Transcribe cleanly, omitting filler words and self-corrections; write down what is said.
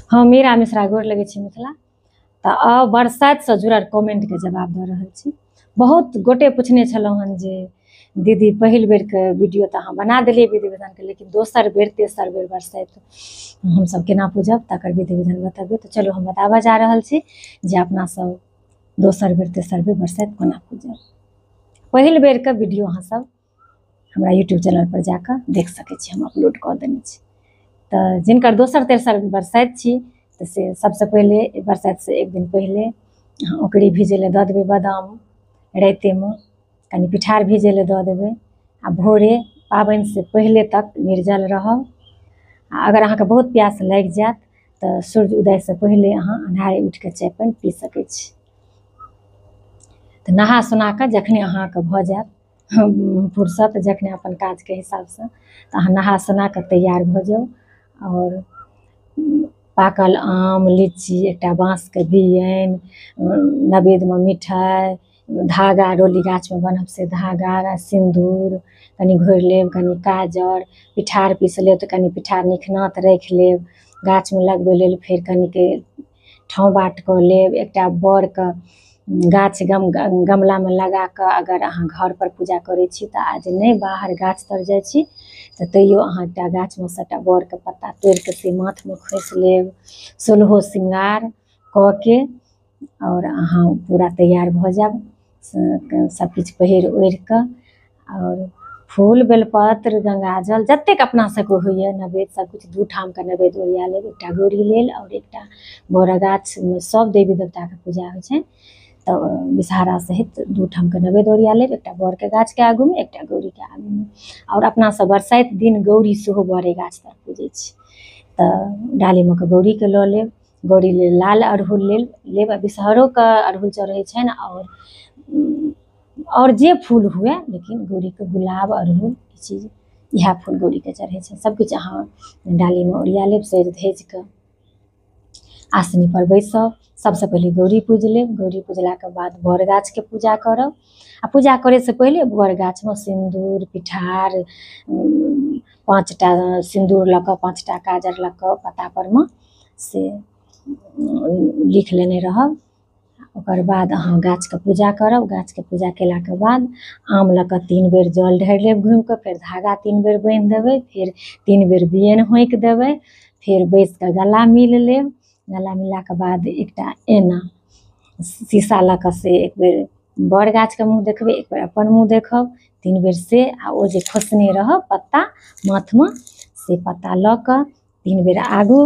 हम मीरा मिश्रा गोर लगै छी मिथिला। तऽ आउ बरसाइतसँ जुड़ल कमेंटके जवाब दऽ रहल छी। बहुत गोटे पुछने छलहुँ हन जे दीदी पहिल बेरके वीडियो तऽ अहाँ बना देलियै विधि विधानके, लेकिन दोसर बेर तेसर बेर बरसाइत हमसब केना पूजब तकर विधि विधान बतबियौ। तऽ चलू हम बताबऽ जा रहल छी जे अपना सब दोसर बेर तेसर बेर बरसाइत कोना पूजब। पहिल बेरके वीडियो अहाँ सब हमरा यूट्यूब चैनल पर जाकऽ देख सकै छी, हम अपलोड कऽ देने छी। तऽ जिनकर दोसर तेसर बरसाइत छी तऽ से सबसँ पहिले बरसाइतसँ एक दिन पहिले अहाँ ओकरे भिजै लए दऽ देबै बादाम, रातिमे कनि पिठार भिजै लए दऽ देबै आ भोरे पाबनिसँ पहिले तक निर्जल रहब। आ अगर अहाँके बहुत प्यास लागि जायत तऽ सूर्य उदयसँ पहिले अहाँ अन्हारे उठिके चाय पानि पी सकै छी। तऽ नहा सोना कऽ जखने अहाँके भऽ जायत फुर्सत, जखने अपन काजके हिसाबसँ, तऽ अहाँ नहा सोना कऽ तैयार भऽ जाउ। आओर पाकल आम लीची, एकटा बाँसके बियैन, नवेदमे मिठाइ, धागा डोली गाछमे बन्हब से धागा, सिन्दूर कनि घोरि लेब, कनि काजर, पिठार पीस लेब तऽ कनि पिठार निखनात राखि लेब गाछमे लगबै लेल। फेर कनिके ठाँव बाट कऽ लेब, एकटा बड़के गाछ गमलामे लगाकऽ अगर अहाँ घरपर पूजा करै छी तऽ, आ जे नहि बाहर गाछ तर जाइ छी तऽ तैयो अहाँ एकटा गाछमे सँ एकटा बड़के पत्ता तोड़िके से माथमे खोसि लेब। सोलहो श्रृंगार कऽ के आओर अहाँ पूरा तैयार भऽ जायब, सबकिछु पहिर ओढ़िकऽ। आओर फूल बेलपत्र गङ्गाजल जतेक अपना सबके होइए नैवेद्य सबकिछु दू ठामके नैवेद्य ओरिया लेब, एकटा गौरी लेल आओर एकटा बड़ गाछमे सब देवी देवताके पूजा होइ छनि, तऽ विषहारा सहित दू ठामके नैवेद्य ओरिया लेब, एकटा बड़के गाछके आगूमे, एकटा गौरीके आगूमे। आओर अपना सब बरसाइत दिन गौरी सेहो बड़े गाछ तर पूजै छी, तऽ डालीमे कऽ गौरीके लऽ लेब। गौरी लेल लाल अड़हुल लेल लेब आ विषहरोके अड़हुल चढ़ै छनि, आओर जे फूल हुए, लेकिन गौरीके गुलाब अड़हुल ई चीज इएह फूल गौरीके चढ़ै छनि। सबकिछु अहाँ डालीमे ओरिया लेब, सजि धजि कऽ आसनी पर बैसब। सबसँ पहिले गौरी पूजि लेब, गौरी पूजलाके बाद बड़ गाछके पूजा करब। आ पूजा करैसँ पहिले बड़ गाछमे सिन्दूर पिठार 5टा सिन्दूर लऽ कऽ 5टा काजर लऽ कऽ पत्ता परमे से लिख लेने रहब। ओकर बाद अहाँ गाछके पूजा करब। गाछके पूजा केलाके बाद आम लऽ कऽ 3 बेर जल ढारि लेब घुमि कऽ, फेर धागा 3 बेर बान्हि देबै, फेर 3 बेर बियैन होंकि देबै, फेर बैस कऽ गला मिल लेब। गला मिललाके बाद एकटा एना शीशा लऽ कऽ से एक बेर बड़ गाछके मुँह देखबै, एक बेर अपन मुँह देखब, 3 बेर से, आ ओ जे खोसने रहब पत्ता माथमे से पत्ता लऽ कऽ 3 बेर आगू